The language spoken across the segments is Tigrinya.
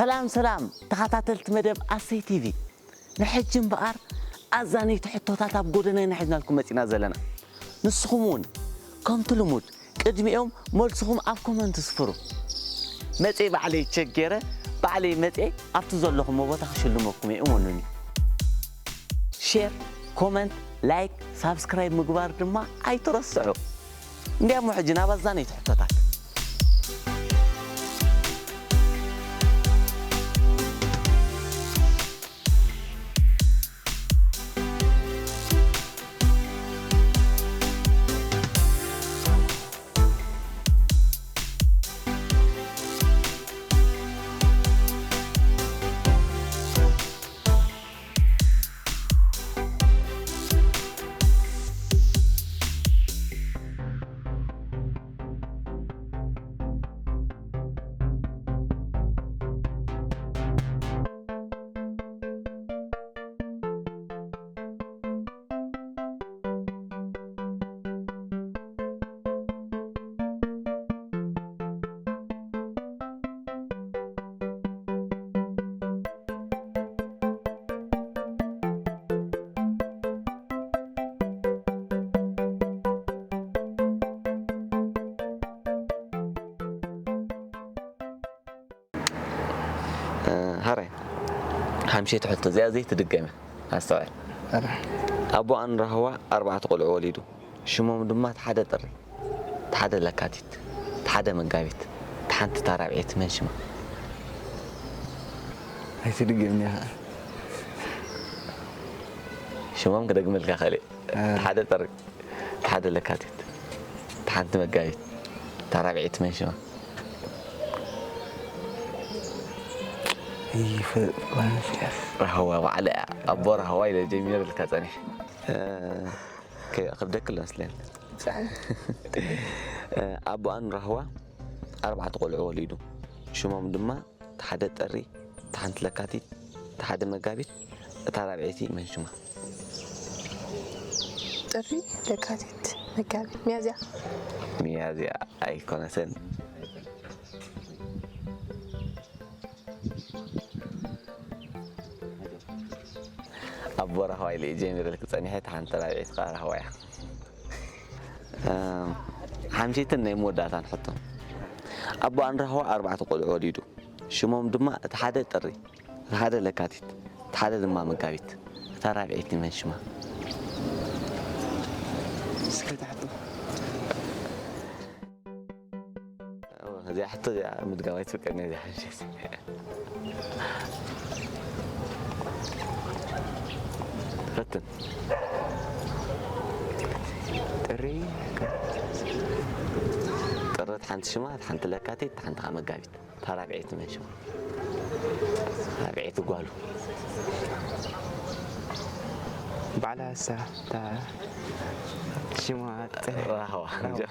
ሰላም ሰላም ተኸታተልቲ መደብ ኣሰይ ቲቪ፣ ንሕጂ እምበኣር ኣዛነይቲ ሕቶታት ኣብ ጎደና ኢና ሒዝናልኩም መጺና ዘለና። ንስኹም እውን ከምቲ ልሙድ ቅድሚኦም መልስኹም ኣብ ኮመንት ስፍሩ። መጽየ ባዕለይ ቸክ ገይረ፣ ባዕለይ መጽየ ኣብቲ ዘለኹሞ ቦታ ክሽልመኩም እየ፣ እመኑኒ። ሼር፣ ኮመንት፣ ላይክ፣ ሳብስክራይብ ምግባር ድማ ኣይትረስዑ። እንዲያሞ ሕጂ ናብ ኣዛነይቲ ሕቶታት። እ፣ ሃራይ፣ ሓምሸይቲ ሕቶ እዚኣ ዘይትድገም እያ። ኣስተውዕል። ኣረ። ኣቦኣን ራህዋ ኣርባዕተ ቆልዑ ወሊዱ። ሽሞም ድማ እቲ ሓደ ጥሪ፣ እቲ ሓደ ለካቲት፣ እቲ ሓደ መጋቢት፣ እቲ ሓንቲ ታራብዒት መን ሽማ? ኣይትድገምኒ ኢኻ። ሽሞም ክደግመልካ እኽእል እየ። እ። እቲ ሓደ ጥሪ፣ እቲ ሓደ ለካቲት፣ እቲ ሓንቲ መጋቢት፣ እታ ራብዒት መን ሽማ? ይፈ-፣ ራህዋ ባዕላ እያ። ኣቦ ራህዋ ኢለ ጀሚረልካ ጸኒሐ። እ፣ ከ-፣ ከብደክሎ መስለኒ። እ፣ ኣቦኣን ራህዋ ኣርባዕተ ቆልዑ ወሊዱ። ሽሞም ድማ እቲ ሓደ ጥሪ፣ እቲ ሓንቲ ለካቲት፣ እቲ ሓደ መጋቢት፣ እታ ራብዐይቲ መን ሽማ? ጥሪ፣ ለካቲት፣ መጋቢት፣ ሚያዝያ። ሚያዝያ ኣይኮነትን። ኣቦ ራህዋ ኢለ እየ ጀሚረልኪ ጸኒሐ፣ እታ ሓንቲ ራብዐይቲ ከኣ ራህዋ እያ። እም፣ ሓምሸይትን ናይ መወዳእታን ሕቶ። ኣቦኣን ራህዋ ኣርባዕተ ቆልዑ ወሊዱ። ሽሞም ድማ እቲ ሓደ ጥሪ፣ እቲ ሓደ ለካቲት፣ እቲ ሓደ ድማ መጋቢት። እታ ራብዐይቲ መን ሽማ? እስከ እታ ሕቶ። እዚኣ ሕቶ እዚኣ ምድጋም ኣይትፍቀድን እያ፣ እዚኣ ሓምሸይቲ። ፈትን። ጥሪ። ጥሪ ሓንቲ ሽማ፣ ሓንቲ ለካቲት፣ ሓንቲ ከዓ መጋቢት። እታ ራብዐይቲ መን ሽማ? ራብዐይቲ ጓሉ። ባዕላ እሳ፣ እታ ሽማ ጥሪ። ራህዋ። ራህዋ።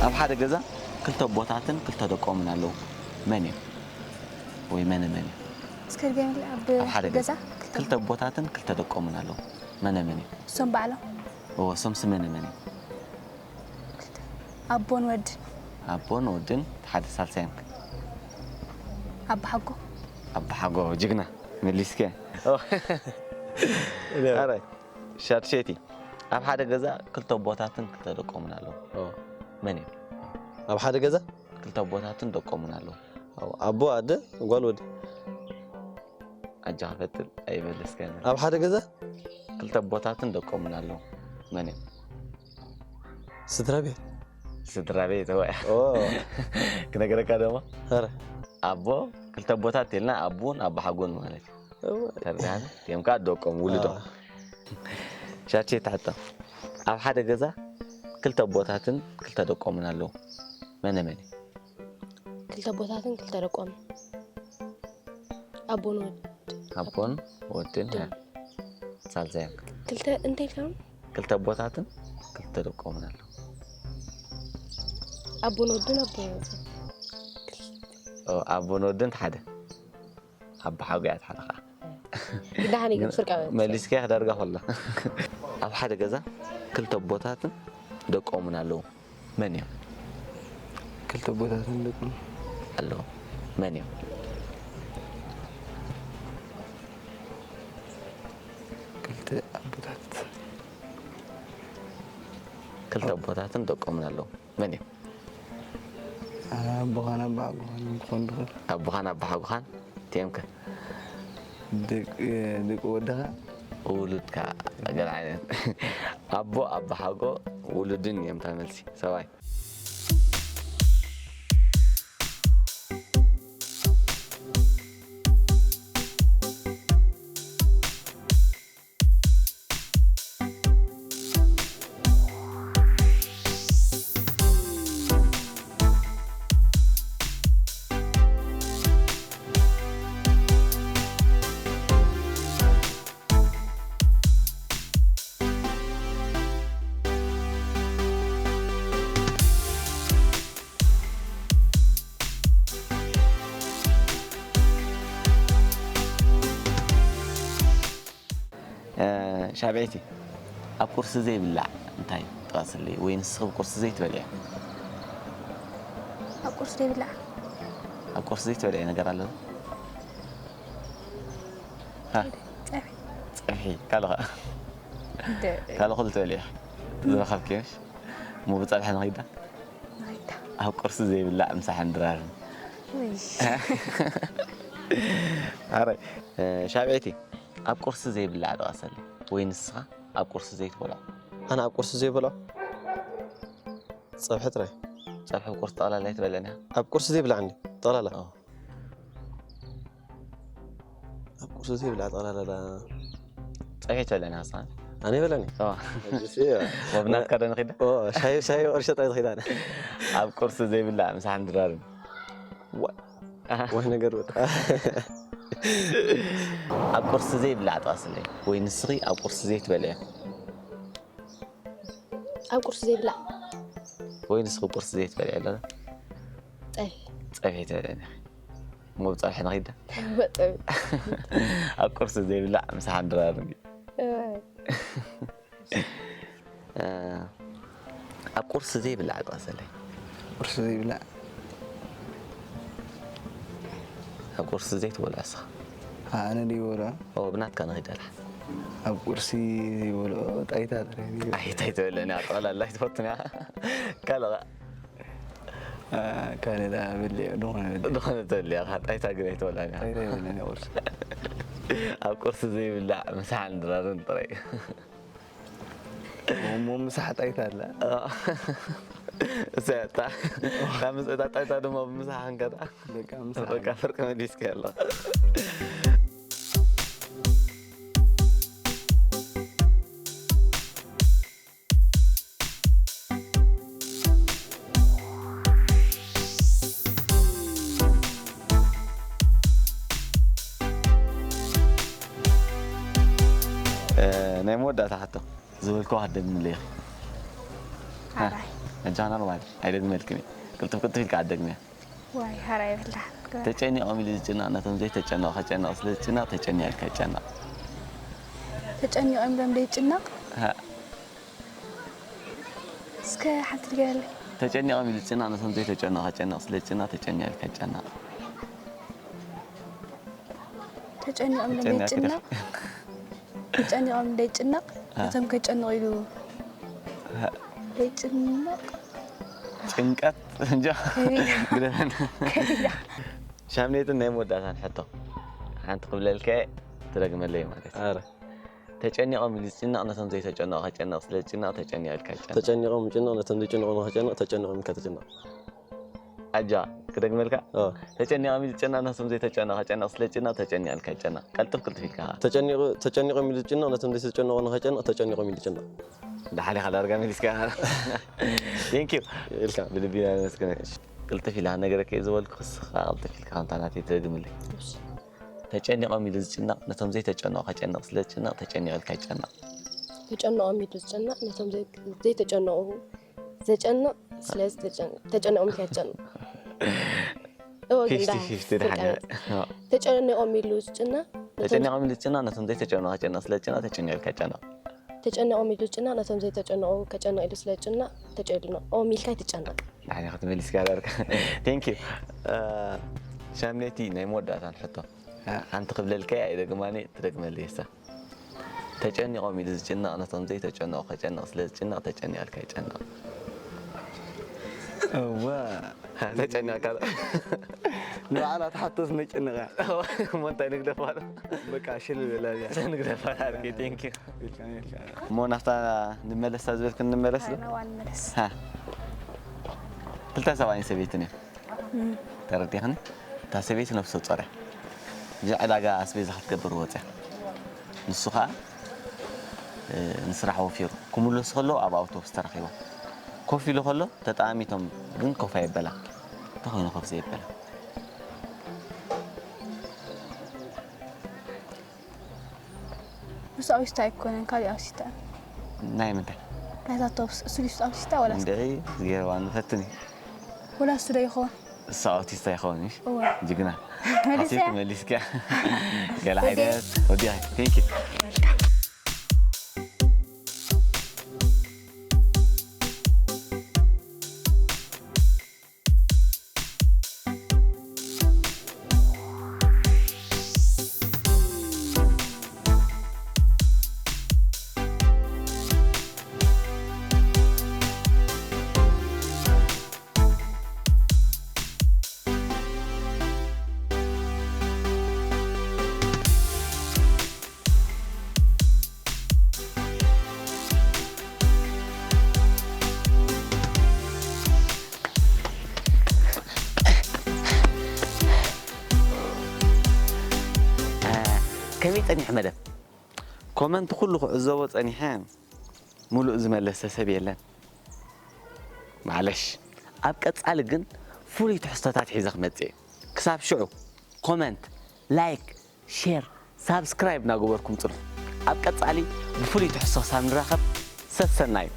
ኣብ ሓደ ገዛ ክልተ ኣቦታትን ክልተ ደቆምን ኣለዉ። መን እዮም? ወይ መነ መን እዮም? እስከ ድገምለይ። ኣብ ኣብ ሓደ ገዛ ገዛ ክልተ ክልተ ኣቦታትን ክልተ ደቆምን ኣለዉ። መነ መን እዮም? እሶም ባዕሎም? እዎ፣ እሶም ስመነ መን እዮም? ኣቦን ወድን። ኣቦን ወድን፣ ሓደ ሳልሳይን ከ? ኣባሓጎ። ኣባሓጎ፣ ጅግና፣ መሊስከ። ኦ። ኣረ፣ ሻድሸይቲ። ኣብ ሓደ ገዛ ክልተ ኣቦታትን ክልተ ደቆምን ኣለዉ። ኦ። መን እዮም? ኣብ ሓደ ገዛ? ክልተ ኣቦታትን ደቆምን ኣለዉ። ኣቦ፣ ኣደ፣ ጓል፣ ወዲ። ኣጆኻ ፈትን፣ ኣይመለስካን። ኣብ ሓደ ገዛ? ክልተ ኣቦታትን ደቆምን ኣለዉ። መን እዮም? ስድራ ቤት። ስድራ ቤት፣ እወ። ኦ። ክነግረካ ደሞ? ኧረ። ኣቦ፣ ክልተ ኣቦታት ኢልና፣ ኣቡን ኣቦሓጎን ማለት እዩ። እወ። ተረዳእና? እቲኦም ከኣ ደቆም፣ ውሉዶም። ኣዎ። ሻድሸይቲ ሕቶ። ኣብ ሓደ ገዛ ክልተ ኣቦታትን ክልተ ደቆምን ኣለዉ። መነ መን እዩ? ክልተ ኣቦታትን ክልተ ደቆምን። ኣቦን ወድ ኣቦን ወድን። ሀ፣ ሳልሳይ። ክልተ እንታይ ኢልካ? ክልተ ኣቦታትን ክልተ ደቆምን ኣለዉ። ኣቦን ወድን ኣቦን ወድን። ኦ፣ ኣቦን ወድን ሓደ። ኣቦሓጎ እያ ሓደ ኸዓ። ግዳሓን ይግብ ስርቃ መሊስካ ክዳርጋ ከሎ። ኣብ ሓደ ገዛ ክልተ ኣቦታትን ደቆምን ኣለዉ። መን እዮም? ክልተ ኣቦታትን ደቆም። ኣለዉ። መን እዮም? ክልተ ኣቦታት። ክልተ ኣቦታትን ደቆምን ኣለዉ። መን እዮም? ኣቦኻን ኣቦሓጎን ክኾን ድኽእል። ኣቦኻን ኣቦሓጎኻን። እቲኦም ከ? ደቂ ደቂ ወድኻ። ውሉድካ። ገለ ዓይነት። ኣቦ ኣቦሓጎ ውሉድን እዮም። እታ መልሲ ሰብኣይ። እ፣ ሻብዐይቲ፣ ኣብ ቁርሲ ዘይብላዕ እንታይ እዩ? ጥቐስለይ። ወይ ንስኺ ኣብ ቁርሲ ዘይትበልዕዮ? ኣብ ቁርሲ ዘይብላዕ። ኣብ ቁርሲ ዘይትበልዕዮ ነገር ኣሎ? ሃ? ጸብሒ። ጸብሒ። ካልእ ኸ? ደ- ካልእ ኩሉ ትበልዕዮ? ዝረኸብክዮ ምሽ? እሞ ብጸብሒ ንኺዳ? ናይታ። ኣብ ቁርሲ ዘይብላዕ ምሳሕን ድራርን። ውይ። ኣረ፣ እ፣ ሻብዐይቲ፣ ኣብ ቁርሲ ዘይብላዕ ጥቐሰለይ። ወይ ንስኻ ኣብ ቁርሲ ዘይትበልዖ? ኣነ ኣብ ቁርሲ ዘይበልዖ ጸብሒ ጥራይ። ጸብሒ ቁርሲ ጠቕላላ ኣይትበልዕን ኢኻ? ኣብ ቁርሲ ዘይብላዕ እንዲ ጠቕላላ። ኦ። ኣብ ቁርሲ ዘይብላዕ ጠቕላላ። ጸብሒ ኣይትበልዕን ኢኻ ንስኻ? ኣነ ይበልዕን እየ። ኦ። ሕጂሲ፣ ወብናትካ ዶ ንኺድ? ኦ፣ ሻሂ ሻሂ ቁርሲ ጥራይ ትኺድ ኣነ። ኣብ ቁርሲ ዘይብላዕ ምሳሕን ድራርን። ዋ- ወይ ነገር በቃ። ኣብ ቁርሲ ዘይብላዕ ጥቐስለይ። ወይ ንስኺ ኣብ ቁርሲ ዘይትበልዕዮ? ኣብ ቁርሲ ዘይብላዕ። ወይ ንስኺ ቁርሲ ዘይትበልዕዮ ኣሎ? ጸብሒ። ጸብሒ ኣይትበልዕን ኢኺ። እሞ ብጸብሒ ንኺዳ? ጸብሒ። ኣብ ቁርሲ ዘይብላዕ ምሳሕን ድራርን። እ፣ እ፣ ኣብ ቁርሲ ዘይብላዕ ጥቐሰለይ። ቁርሲ ዘይብላዕ። ኣብ ቁርሲ ዘይትበልዖ ንስኻ? ኣነ ድዩ ይበልዖ? ኦ፣ ብናትካ ንኺድ ኣላ። ኣብ ቁርሲ ዘይበልዖ ጣይታ ጥራይ ድዩ? ኣይ፣ ታይ ትበልዕን እያ? ጠቕላላ ኣይትፈቱን እያ። ካልእ ኸ? አ፣ ካልእ ደኣ በልዕ፣ ዝኾነ በልዕ። ዝኾነ ትበልዕ እያ፣ ጣይታ ግን ኣይትበልዕን እያ። ጣይታ ይበልዕን እያ ቁርሲ። ኣብ ቁርሲ ዘይብላዕ ምሳሕን ድራርን ጥራይ። እሞ ምሳሕ ጣይታ ኣላ። እዛ እታ፣ እታ ምስ-፣ እታ ጣይታ ድማ ብምሳሕ ክንከዳ። በቃ ምሳሕ። በቃ ፍርቂ መሊስካ ኣለኻ። እ፣ ናይ መወዳእታ ሕቶ ዝበልክዋ ክትደግምለይ ኢኺ። ሓራይ። ሕጂ ኣነ ኖርማል ኣይደግመልክን እየ። ቅልጥፍ ቅልጥፍ ኢልካ ኣትደግምያ። ዋይ ሓራይ ይበላሕ። ተጨኒቖም ኢሉ ዝጭነቕ ነቶም ዘይተጨነቑ ከጨንቕ ስለ ዝጭነቕ ተጨኒቑ ኢልካ ይጨነቕ። ተጨኒቖም ኢሎም ዘይጭነቕ? ሃ። እስከ ሓንቲ ድገመለይ። ተጨኒቖም ኢሉ ዝጭነቕ ነቶም ዘይተጨነቑ ከጨንቕ ስለ ዝጭነቕ ተጨኒቑ ኢልካ ይጨነቕ። ተጨኒቖም ኢሎም ተጨኒቑ ዘይጭነቕ? ተጨኒቖም ዘይጭነቕ? አ። ነቶም ከጨንቕ ኢሉ አ። ዘይጭነቕ? ጭንቀት እንጃ። ከቢድ። ግደፈና። ከቢድ። ሻምኔትን ናይ መወዳእታን ሕቶ ሓንቲ ክብለልከ ትደግመለይ ማለት እዩ። ኣረ ተጨኒቖም ኢሉ ዝጭነቕ ነቶም ዘይተጨነቑ ከጨንቕ ስለ ዝጭነቕ ተጨኒቑ ኢልካ ይጨነቕ። ተጨኒቖም ምጭነቕ ነቶም ዘይጭነቑ ንኸጨንቕ ተጨኒቖም ኢልካ ተጨነቕ። ኣጃ ክደግመልካ። ተጨኒቖም ኢሉ ዝጭነቕ ነቶም ዘይተጨነቑ ከጨንቕ ስለ ዝጭነቕ ተጨኒቑ ኢልካ ይጨነቕ። ቀልጥፍ ቅልጥፍ ኢልካ። ተጨኒቑ ተጨኒቖም ኢሉ ዝጭነቕ ነቶም ዘይተጨነቑ ንኸጨንቕ ተጨኒቖም ኢሉ ዝጭነቕ። ደሓን ኢኻ ዳርጋ መሊስካ። Thank you ኢልካ ብልቢ ኢና ነመስግነካ። ቅልጥፍ ኢልካ ነገረካ እየ ዝበልኩ ክስኻ ቅልጥፍ ኢልካ ከምታ ናተይ ትደግምለይ። ተጨኒቖም ኢሉ ዝጭነቕ ነቶም ዘይተጨነቑ ከጨንቕ ስለ ዝጭነቕ ተጨኒቑ ኢልካ ይጨነቕ። ተጨኒቖም ኢሉ ዝጭነቕ ነቶም ዘይተጨነቑ ዘጨንቕ ስለዚ ተጨኒቖም ኢልካ ይጨንቕ። እወ ግን ዳሓን ፍፍቲ ደሓን ፍርቂ እያ። ተጨኒቖም ኢሉ ዝጭነቕ ነቶም ተጨኒቖም ኢሉ ዝጭነቕ ነቶም ዘይተጨነቑ ከጨንቕ ስለ ዝጭነቕ ተጨኒቑ ኢልካ ይጨነቕ። ተጨኒቖም ኢሉ ዝጭነቕ ነቶም ዘይተጨነቑ ከጨንቕ ኢሉ ስለ ዝጭነቕ ተጨኒቖም ኢልካ ኣይትጨነቕ። ንዓይ ክትመልስ ጋር ኣርካ thank you ሻምኔቲ ናይ መወዳእታን ሕቶ ሓንቲ ክብለልካ እየ ኣይደግማኒ ትደግመለይ እሳ ተጨኒቖም ኢሉ ዝጭነቕ ነቶም ዘይተጨነቑ ከጨንቕ ስለ ዝጭነቕ ተጨኒቐልካ ይጨነቕ እወ ተጨኒቕካ ንባዕላ ትሓቶስ ነጨንቕ እያ እሞ እንታይ ንግደፋ ዶ በቃ ሽል በላ እዚኣ ንግደፋ ኣርኪ thank you እሞ ናብታ ንመለሳ ዝበልክን ንመለስ ዶ ናዋ ንመለስ ክልተ ሰብኣይን ሰበይትን እዮም ተረዲኽኒ እታ ሰበይቲ ነፍሰ ጾር እያ እዚኣ ዕዳጋ ኣስቤዛ ክትገብር ወፅያ ንሱ ከዓ ንስራሕ ወፊሩ ክምለሱ ከለዉ ኣብ ኣውቶቡስ ተረኺቦም ኮፍ ኢሉ ከሎ ተጠኣሚቶም ግን ኮፍ ኣየበላ እንታይ ኮይኑ ኮፍ ዘየበላ ምስ ኣውሲታ ኣይኮነን ካሊእ ኣውሲታ ናይ ምንታይ ናይዛ ኣውቶቡስ እሱ ድዩ ኣውሲታ ወላ እንድዒ ዝገርባ ንፈትኒ ወላ እሱ ዶ ይኸውን እሱ ኣውቲስታ ይኸውን እሺ እወ ጅግና መሊሰ ሓሲብኩ መሊስካ ገለ ዓይነት ወዲያ thank you ከመይ ጸኒሑ መደብ ኮመንት ኩሉ ክዕዘቦ ጸኒሐ ሙሉእ ዝመለሰ ሰብ የለን ማዕለሽ ኣብ ቀጻሊ ግን ፍሉይ ትሕዝቶታት ሒዘ ክመጽእ ክሳብ ሽዑ ኮመንት ላይክ ሼር ሳብስክራይብ እናገበርኩም ፅንሑ ኣብ ቀፃሊ ብፍሉይ ትሕዝቶ ክሳብ ንራኸብ ሰሰናዩ